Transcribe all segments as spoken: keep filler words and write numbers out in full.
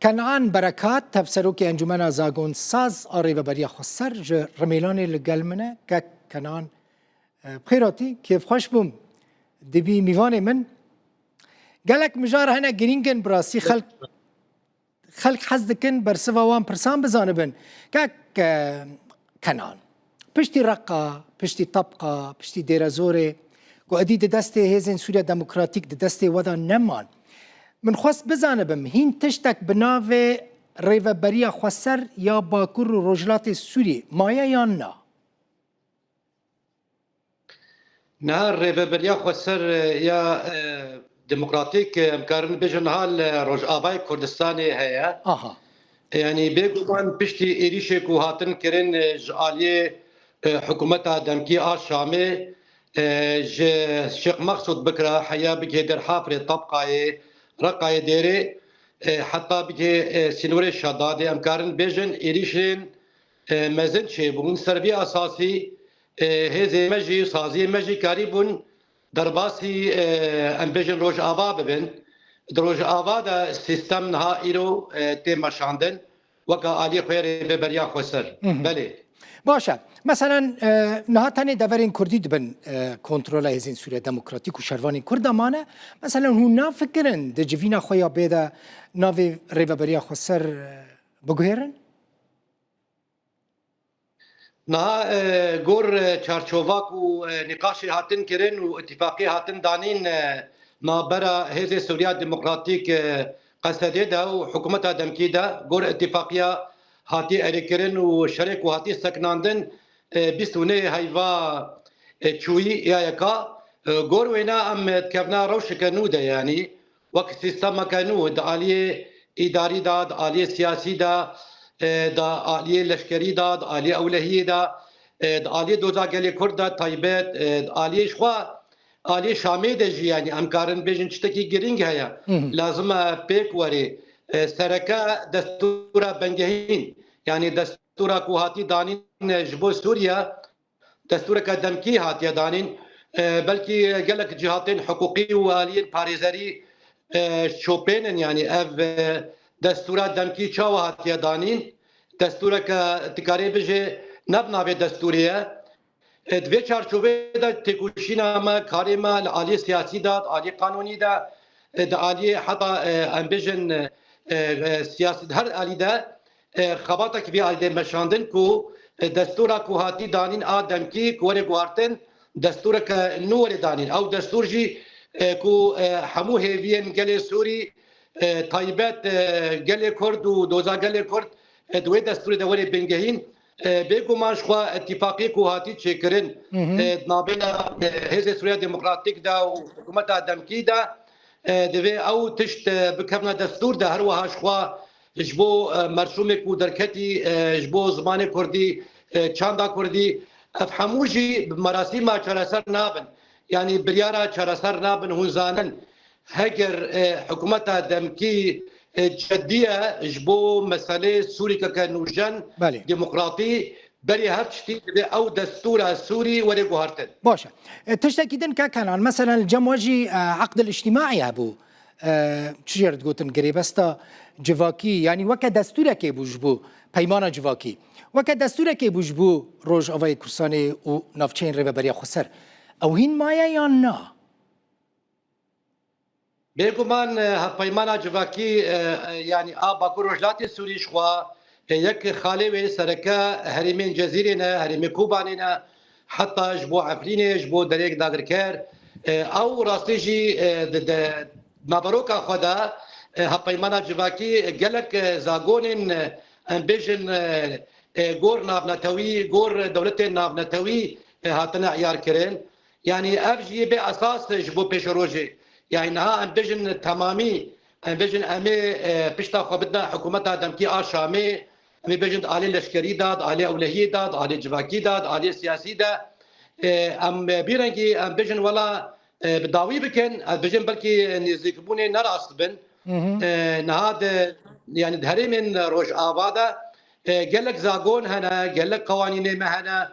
Kenan Berekat, Hevserokê Encûmena Zagon Saz a Rêveberiya Xweser ji Rimêlanê li gel min e. Kek Kenan, e, bi xêr hatî, kêfxweş bûm. Dibî mîvanê min. Gelek mijar hene girîng in, bi rastî xelk, xelk hez dikin bersiva wan pirsan bizanibin. Kek, e, Kenan, piştî Reqa, piştî Tebqa, piştî Dêrezorê, ku edî di destê Hêzên Sûriya Demokratîk, di destê we de neman. Min xwest bizanibim, hîn tiştek bi navê Rêveberiya Xweser ya Bakur û Rojhilatê Sûriyê maye yan na? Niha Rêveberiya Xweser, e, ya, e, Demokratîk, e, em karin bêjin niha li Rojavayê Kurdistanê heye. Aha. Yanî bêguman piştî êrîşê ku hatin kirin, e, ji aliyê, e, hikûmeta demkî a Şamê, e, ji Şêx Mexsûd bikira heya bigihê Derhafrê, Tabqayê, Reqayê Dêrê, e, heta bigihê, e, sînorê Şedadê. Em karin bêjin êrîşên, e, mezin çêbûn. Ser vî esasî, e, hêzê me jî, saziyê me jî karîbûn derbasî, e, em bêjin Rojava bibin. Di Rojava de sîstem niha îro, e, tê meşandin weke aliyê xwe yê Rêveberiya Xweser. Hı hı. Belê. Baş e. Meselen, e, niha tenê deverên Kurdî dibin, e, kontrola Hêzên Sûriya Demokratîk û şervanên Kurd de mane. Meselen, hûn nafikirin di civîna xwe ya bê de navê Rêveberiya Xweser, e, biguhêrin? Niha, e, gor, e, çarçova ku, e, nîqaşê hatin kirin û îtîfaqî hatin danîn, e, navbera Hêzê Sûriya Demokratîk, e, Qesedê de û hikûmeta demkî de, gor îtîfaqiya hatî erêkirin û şerê ku hatî sekinandin, e, bîst û nehê heyva, e, çûyî ya yeka, e, gor wêna em, e, dikevna rewşeke nû de, yanî wek sîstemeke nû di aliyê îdarî de, di aliyê siyasî de, e, di aliyê leşkerî de, di aliyê ewlehiyê de, e, di aliyê doza gelê Kurd de taybet, e, di aliyê jixwe, aliyê Şamê de jî, yanî em karin bêjin tiştekî girîng heye. Hı hı. Lazim e pêk werê. E, sereke destûra bingehîn, yanî destûra ku hatî danîn, e, ji bo Sûriye, destûreke demkî hatiye danîn. E, belkî gelek cihatên hiqûqî û aliyên parêzerî, e, şopên in, yanî ev, e, destûra demkî çawa hatiye danîn? Destûreke dikarê bijê ne bi navê destûrê ye. E, di vê çarçoveyê de têkoşîna me, karê me li aliyê siyasî de, di aliyê qanûnî de, e, di aliyê heta, e, em bêjin, e, e, siyasî di her alî de, e, xebatek vî alî de meşandin ku, e, destûra ku hatî danîn a demkî ku were guhartin, destûreke nû were danîn. Ew destûr jî, e, ku, e, hemû hêviyên gelê Sûrî, e, taybet, e, gelê Kurd û doza gelê Kurd, e, di wê destûrê de were bingehîn. E, bêguman ji xwe îtîfaqiyê ku hatî çêkirin, Hı hı. e, di navbêna, e, Hêzê Sûriya Demokratîk de û hikûmeta demkî de, e, divê ew tişt, e, bikevne destûr de, her wiha ji xwe ji bo, e, mersûmê ku derketî, e, ji bo zimanê kurdî, e, çanda kurdî, ev hemû jî bi merasîma çareser nabin. Yanî biryara çareser nabin, hûn zanin. Heger, e, hikûmeta demkî, e, cedî ye ji bo meselê Sûrîkeke nûjen, Belê. demokratî, berî her tiştî divê ew destûra Sûrî were guhartin. Baş e. E, tiştekî din, Kek Kenan, meselen li cem we jî, e, eqdil îctîmaî hebû. E, çi jê re digotin, girêbesta civakî, yanî weke destûrekê bû ji bo peymana civakî. Weke destûrekê bû ji bo Rojavayê Kurdistanê û navçeyên Rêveberiya Xweser. Ew hîn maye yan na? Bêguman, e, hevpeymana civakî, e, e, yanî a Bakur Rojhilatê Sûrî ji xwe, e, yek xalê wê sereke herêmên Cezîrê ne, herêmê Kobanê ne, heta ji bo Efrînê, ji bo derêk dagirker, e, ew rastî jî, e, di, di naveroka xwe de, e, hevpeymana civakî gelek, e, zagonên, e, em bêjin, e, e, gor navnetewî, gor dewletên navnetewî, e, hatine îyar kirin. Yanî ev jî yê bê esas ji bo pêşerojê. Yanî niha em bêjin temamî, em bêjin em ê, e, pişta xwe bidine hikûmeta demkî a Şamê, em ê bêjin di alê leşkerî de, di alê ewlehiyê de, di alê civakî de, di alê siyasî de. E, em, e, bîrengî em bêjin wela, e, bi dawî bikin, ez bêjim belkî nêzîkbûnê ne rast bin. Hı hı. E, niha di, yanî di herêmên Rojava de, e, gelek zagon hene, gelek qewanînê me hene.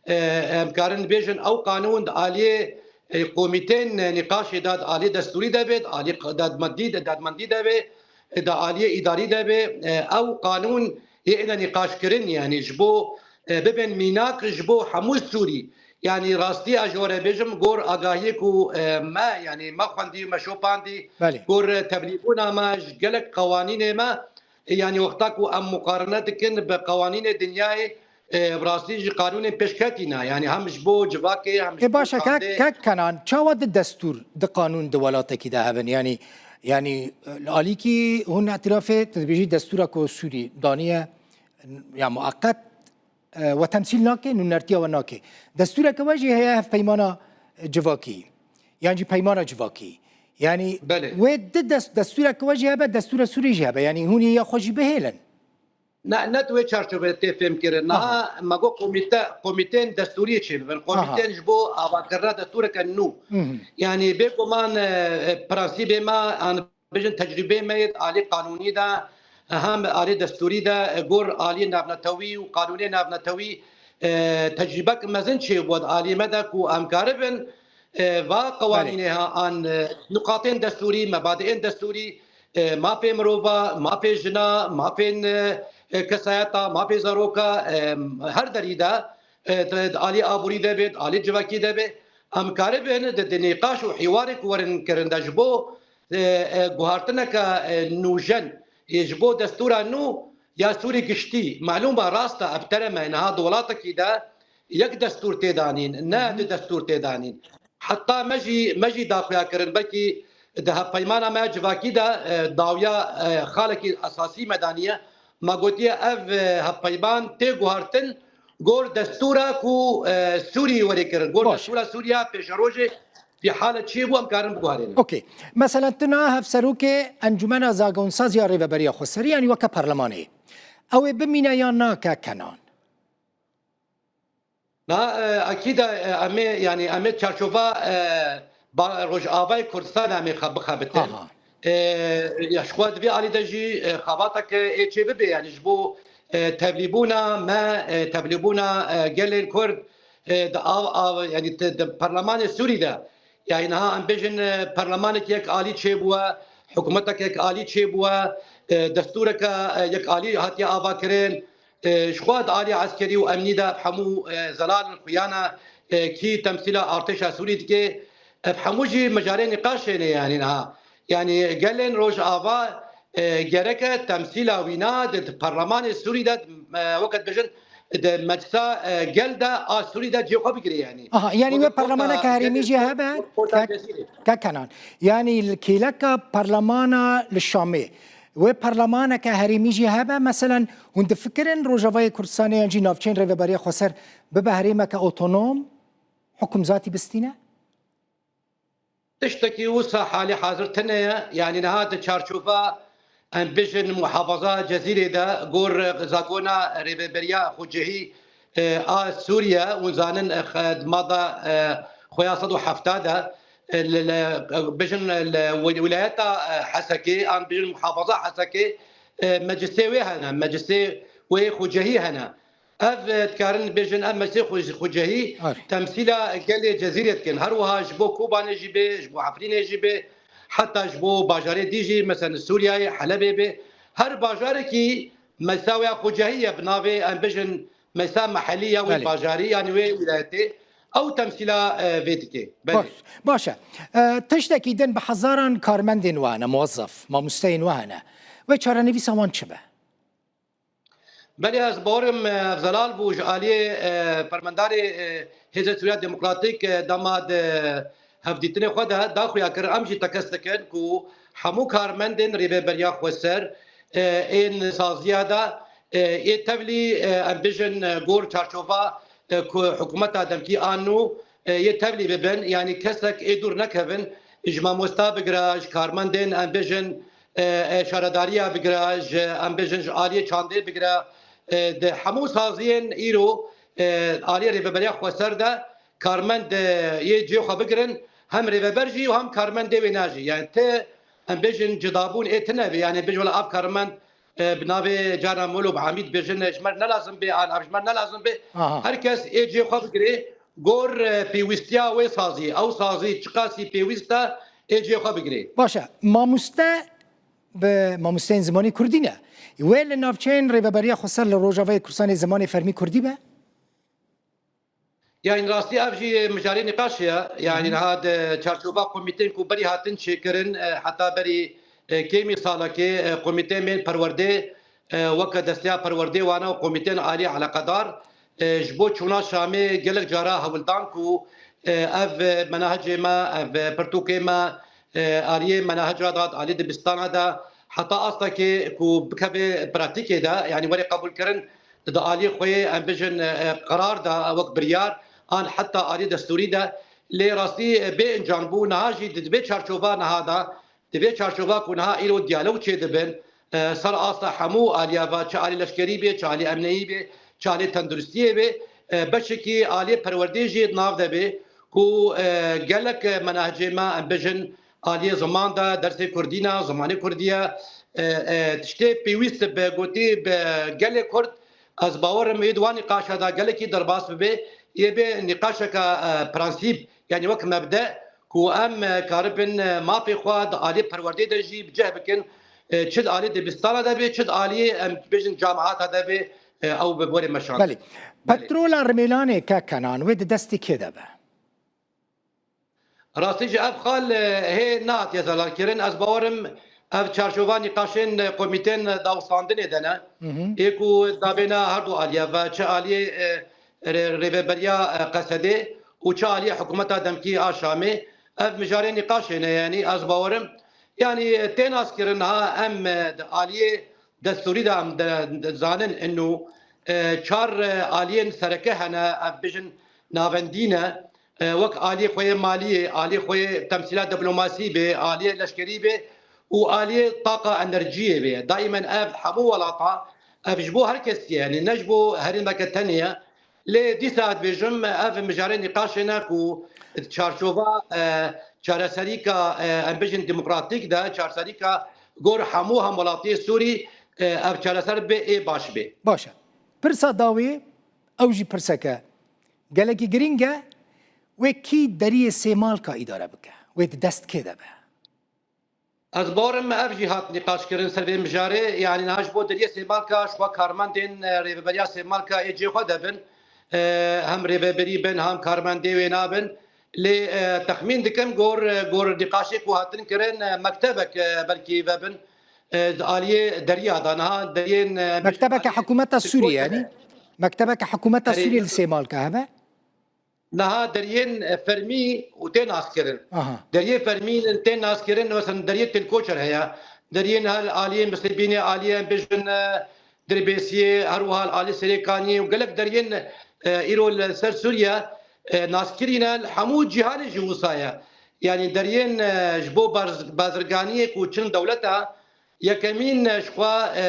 E, em karin bêjin ew qanûn di aliyê, e, komîtên nîqaşê de, di aliyê destûrî de bê, di aliyê q-, dadmendî de, dadmendî de bê. di aliyê îdarî de be, e, ew qanûn yê êne nîqaşkirin, yanî ji bo, e, bibin mînak ji bo hemû Sûrî. Yanî rastî ez ji we re bêjim, gor agahiyê ku, e, me, yanî me xwendî, me şopandî, Belê. gor, e, teblîbûna me ji gelek qewanînê me, e, yanî wexta ku em muqarene dikin bi qewanînê dinyayê, e, bi rastî ji qanûnên pêşketî ne. Yanî hem ji bo civakê, hem ji Ê bo baş e, kek, çandê. kek Kenan, çawa di destûr, di qanûn di welatekî de hebin? Yanî, yanî, e, li alîkî hûn îtirafê, tu dibêjî destûra ku Sûrî daniye, ya mueqet, e, we temsîl nake, nûnertiya we nake. Destûreke we jî heye hevpeymana, e, civakî. Yan jî peymana civakî. Yanî Belê. wê di dest-, destûreke we jî hebe, destûra Sûrî jî hebe. Yanî hûn ê ya xwe jî bihêlin. Ne, ne di wê çarçoveyê tê fêmkirin. Niha Aha. me got komîte, komîteyên destûriyê çêbibin. Komîteyên Aha. ji bo avakirina destûreke nû. Hı hı. Yanî bêguman, e, e, prensîbê me, an bijin tecrûbeyê me yê di alî qanûnî de, e, hem alî destûrî de, e, gor alî navnetewî û qanûnê navnetewî, e, tecrûbek mezin çêbû di alî me de ku em karibin, e, va Belê. qewanînê ha an, e, nuqatên destûrî, mebadiên destûrî, e, mafê mirova, mafê jina, mafên, e, e, kesayeta, mafê zaroka, e, her derî de, e, di, di alî aborî de be, di alî civakî de be, em karibin di, di nîqaş û hîwarê ku werin kirin de ji bo, e, e, guhartineke, e, nûjen, e, ji bo destûra nû ya Sûrî giştî. Malûm e, rast e, ev tere me niha di welatekî de yek destûr tê danîn, ne Hı hı. du destûr tê danîn. Heta me jî, me jî daxuya kirin, belkî di hevpeymana me civakî de, e, dawiya, e, xalekî esasî me daniye. Me gotiye ev, e, hevpeyman tê guhartin gor destûra ku, e, Sûrî werê kirin. Gor Baş. destûra Sûriya pêşerojê vî hale çiyê bû, em karin biguherînin. Okey. Mesela tu niha hevserokê Encûmena Zagawînsaziya Rêveberiya Xweserî, yanî weke perlemanê. Ew ê bimîne yan na, kek Kenan? Na, e, ekîd e, em ê, yanî em ê çarçova, e, ba-, Rojavayê Kurdistanê em ê xe-, bixebitin. Aha. E, ya ji xwe di vê alî de jî, e, xebateke ê çê bibe, yanî ji bo, e, tevlîbûna me, e, tevlîbûna, e, gelên Kurd, e, di av, av, yanî di, di perlemanê Sûrî de. Yanî niha em bêjin, e, perlemaneke yek alî çêbûye, hikûmeteke yek alî çêbûye, e, destûreke, e, yek alî hatiye avakirin. E, ji xwe di alî eskerî û emnî de hemû, e, zelal in, xuyana, e, kî temsîla artêşa Sûrî dike, ev hemû jî mijarê nîqaşê ne, yanî niha. Yanî gelên Rojava, e, gereke temsîla wîna di, di perlemanê Sûrî de, e, weke dibêjin, di meclisa, e, gel de a Sûrî de cihê xwe bigire, yanî. Aha, yanî wê Weke perlemaneke kota herêmî jî hebe, kota kek, Cezîrê. kek Kenan. Yanî li kêleka perlemana li Şamê, wê perlemaneke herêmî jî hebe, meselen, hûn difikirin Rojavayê Kurdistanê yan jî navçeyên Rêveberiya Xweser bibe herêmeke otonom, hukm zatî bistîne? Tiştekî wisa halê hazir tune ye, yanî niha di çarçova, em bêjin, muhafaza Cezîrê de, gor zagona rêveberiya xwecihî, e, a Sûriye, hûn zanin, e, xe-, di mada, e, xweya sed û hefta de, e, li, li, e, bêjin, li wi-, wilayeta, e, Hesekê, an bêjin muhafaza Hesekê, e, meclisê wê hene, meclisê wê xwecihî hene. Ev, e, dikarin bêjin, ev meclisê xwe-, xwecihî Arê. temsîla gelê Cezîrê dikin. Her wiha ji bo Kobanê jî bê, ji bo Efrînê jî bê, heta ji bo bajarê dî jî, mesela Sûriyeyê, Helebê bê. Her bajarekî meclisa wê ya xwecihî ye, bi navê, em bêjin, meclisa mehellî ya wê Belê. bajarî, yanî wê wîlayetê. Ew temsîla, e, vê dike. Belê. Baş, baş e. E, tiştekî din, bi hezaran karmendên we hene, muwezzef, mamosteyên we hene. Wê çarenivîsa wan çi be? Belê, ez bawerim, e, ev zelal bû ji aliyê, e, fermendarê, e, Hêzê Sûriya Demokratîk, e, dema di hevdîtinê xwe de daxuya kir, em jî tekez dikin ku hemû karmendên Rêveberiya Xweser, e, ên saziya de, e, ê tevlî, e, em bêjin, e, gor çarçova, e, ku hikûmeta demkî a nû, e, yê tevlî bibin, yanî kesek ê dûr nekevin, ji mamosta bigire, ji karmendên, em bêjin, e, e, şaredariya bigire, ji, em bêjin, ji aliyê çandê bigire, e, di hemû saziyên îro, e, aliyê Rêveberiya Xweser de karmend, e, yê cihê xwe bigirin, hem rêveber jî û hem karmendê wêna jî. Yani ti, em bêjin, cidabûn ê tune be. Yani bêjin, wela ev karmend, e, bi navê carna Molo bi Hamîd bêjin, ji me re ne lazim bê, an ev ji me re ne lazim bê. Aha. Her kes ê cihê xwe bigirê, gor, e, pêwîstiya wê saziyê. Ew sazî çiqasî pêwîst e, ê cihê xwe bigirê. Baş e. Mamoste bi mamosteyên zimanê kurdî ne. Wê li navçeyên Rêveberiya Xweser li Rojavayê Kurdistanê zimanê fermî kurdî be? Yanî rastî ev jî mijarê nîqaşê ye. Yanî niha di çarçova komîtên ku berî hatin çêkirin, e, heta berî, e, kêmî salekê, e, komîteyên bên perwerdê, e, weke desteya perwerdê wana û komîteyên alî eleqedar, e, ji bo çûna Şamê gelek cara hewldan ku, e, ev menahicê me, ev pirtûkê me, e, aliyê menahica de, alî dibistana de, heta astekê ku bikeve pratîkê de, yanî were qebûlkirin di aliyê xwe yê, em bijin, e, qerar de, wek biryar, an heta aliyê destûrî de. Lê rastî, e, bê encam bû, niha jî di vê çarçova niha de, di vê çarçova ku niha îro diyalog çêdibin, e, ser asta hemû aliya ve, çi alî leşkerî bê, çi alî emneyî bê, çi alî tenduristiyê bê, e, beşekî aliyê perwerdê jî di nav de bê ku, e, gelek menahicê me, em bijin, aliyê ziman de, dersê kurdî ne, zimanê kurdî ye, e, e, tiştê pêwîst bi gotî bi gelê kurd, ez bawer im ê di wan nîqaşa de gelekî derbas bibe, yê bê nîqaşeke, e, prensîp, yanî wek mebde, ku em, e, karibin, e, mafê xwe di aliyê perwerdê de jî bi cih bikin, e, çi di aliyê dibistana de bê, çi di aliyê, em bêjin, camihata de bê, e, ew bi werê meşandin. Belê. Belê. Petrola Rimêlanê ke Kenan wê di destê kê de be? Rastî jî ev xal, e, hê nehatiye zelalkirin. Ez bawer im ev çarçova nîqaşên, e, komîtên dawistandinê de ne. Hı hı. Ê ku dabêna her du aliyê ve, çi aliyê, e, rê-, rêveberiya, e, Qesedê û çi aliyê hikûmeta demkî a Şamê, ev mijarê nîqaşê ne, yanî ez bawer im, yanî, e, tê naskirin ha em, e, di aliyê destûrî de em de, de zanin inu, e, çar, e, aliyên sereke hene, ev bijin navendî ne, e, wek aliyê xwe yê maliyê, aliyê xwe yê temsîla diplomasî bê, aliyê leşkerî bê û aliyê taqa enerjiyê bê. Daîmen ev hemû welata, ev ji bo her kesî ye, yanî ne ji bo herêmeke tenê ye. Lê dîsa dibêjim, ev mijarê nîqaşê ne ku di çarçova, e, çareserîka, e, em bijin demokratîk de, çareserîka gor hemû hemwelatiyê Sûrî, e, ev çareser bê, ê baş bê. Baş e. Pirsa dawî, ew jî pirseke gelekî girîng e, wê kî deriyê Sêmalka îdare bike? Wê di dest kê de be? Ez bawer im ev jî hat nîqaşkirin ser vê mijarê. Yanî niha ji bo deriyê Sêmalka, ji xwe karmendên, e, rêveberiya Sêmalka ê cihê xwe de bin. E, hem rêveberî bin, hem karmendê wê nabin. Lê, e, texmîn dikim gor, e, gor nîqaşê ku hatin kirin, e, mektebek, e, belkî vebin, e, di aliyê deriya de. Niha deriyên, e, Mektebeke hikûmeta Sûriyê, yanî? Mektebeke hikûmeta Erê. Sûriyê li Sêmalka hebe? Niha deriyên, e, fermî û tê naskirin. Aha. Deriyê fermî tên naskirin, mesela deriyê Tilkoçer heye. Deriyên hel aliyê Misêbînê, aliyê em bêjin, e, Dirbêsiyê, her wiha li alî Serêkaniyê û gelek deriyên, e, îro li ser Sûriye, e, naskirî ne, li hemû cîhanê jî wisa ye. Yanî deriyên, e, ji bo barz-, bazirganiyê ku çin dewleta, yekemîn, e, ji xwe, e,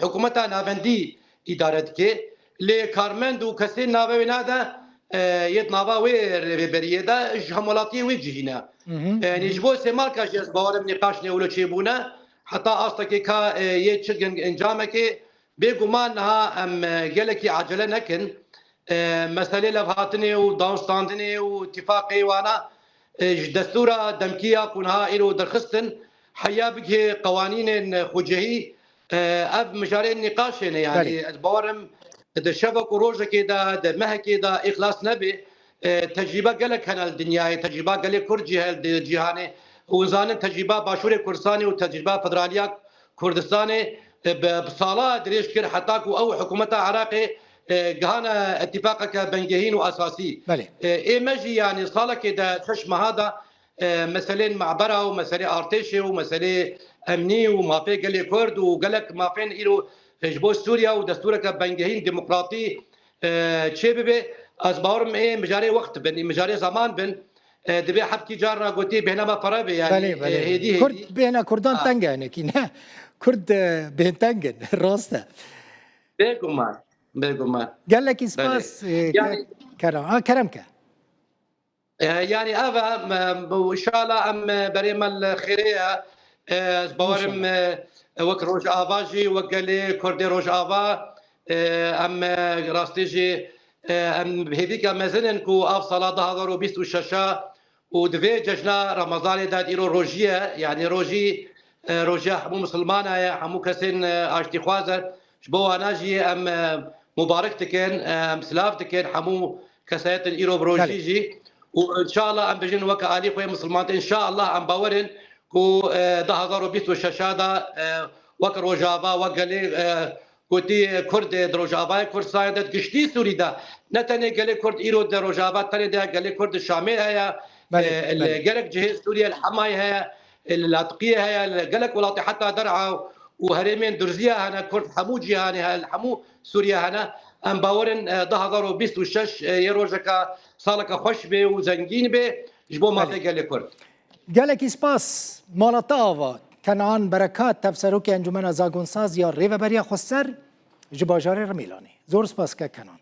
hikûmeta navendî îdare dike. Lê karmend û kesên navê wê nade, e, yê di nava wê rêveberiyê de ji hemwelatiyê wê cihî ne. Hı hı. E, yanî ji bo Sêmalka jî ez bawer im nîqaş ne wilo çêbûne. Heta astekê ka, e, yê çi gin-, encamekê, bêguman niha em, e, gelekî acele nekin. E, meselê levhatinê û danûstandinê û îtîfaqê wana, e, ji destûra demkî ya ku niha îro derxistin, heya bigihê qewanînên xwecihî, e, ev mijarê nîqaşê ne. Yanî Belê. ez bawer im di şevek û rojekê de, di mehekê de ê xilas nebê. E, tecrîbe gelek hene li dinyayê, tecrîba gelê Kurd jî heye li cîhanê. Û zanin tecrîba Başûrê Kurdistanê û tecrîba federaliya Kurdistanê, e, bi, bi sala dirêj kir heta ku ew hikûmeta Iraqê, e, gihane îtîfaqeke bingehîn û esasî. Belê. E, ê me jî, yanî salekê de şeş meha de, e, meselên mabera û meselê artêşê û meselê emnî û mafê gelê Kurd û gelek mafên îro, e, ji bo Sûriya û destûreke bingehîn demokratî, e, çê bibe. Ez bawer im ê mijarê wext bin, ê mijarê zeman bin. E, divê hevkî carna gotî bêhna me pere be, yanî, Belê, e, belê. hêdî, Kurd, hêdî. Bêhna Kurdan Ha. teng e hinekî, ne? Kurd, e, bêhnteng in, rast e. Bêguman, bêguman. Gelekî Belê. spas, e, Yanî ke-, Kerem. Ha, Kerem ke. E, yanî ev e, em, em, bu, înşallah em, e, berê me li xêrê ye. E, ez bawer im, Înşallah. e, wek Rojava jî, wek gelê Kurdê Rojava, e, em, e, rastî jî, e, em hêvîka mezin in ku ev sala du hazar û bîst û şeş a û di vê cejna Remezanê de îro rojî ye, yanî rojî e, rojiya hemû misilmana ye, hemû kesên, e, aştîxwaz e. Ji bo wana jî em, e, mubarik dikin, e, em silav dikin hemû kesayetên îro bi rojî Belê. jî. Û inşallah em bijîn weke alî xwe yê misilman, inşallah em bawer in ku, e, du hazar û bîst û şeş de, e, wek Rojava, wek gelê, e, gotî Kurd, e, di Rojavayê Kurdistanê de, giştî Sûrî de, ne tenê gelê Kurd îro di Rojava, tenê de gelê Kurd di Şamê heye, Belê, e, li belê. gelek cihê Sûriyê li Hemayê heye, e, li Latiqiyê heye, li gelek welatê heta Der'a û herêmên Durziya hene, Kurd hemû cîhanê hene, li hemû Sûriye hene. Em bawer in, e, du hazar û bîst û şeş, e, yê rojeke, saleke xweş bê û zengîn bê ji bo Belê. mafê gelê Kurd. Gelekî spas, mala te ava. Kenan Berekat, tevserokê Encûmena Zagonsaz ya Rêveberiya Xweser ji bajarê Rimîlanê. Zor spas ke Kenan.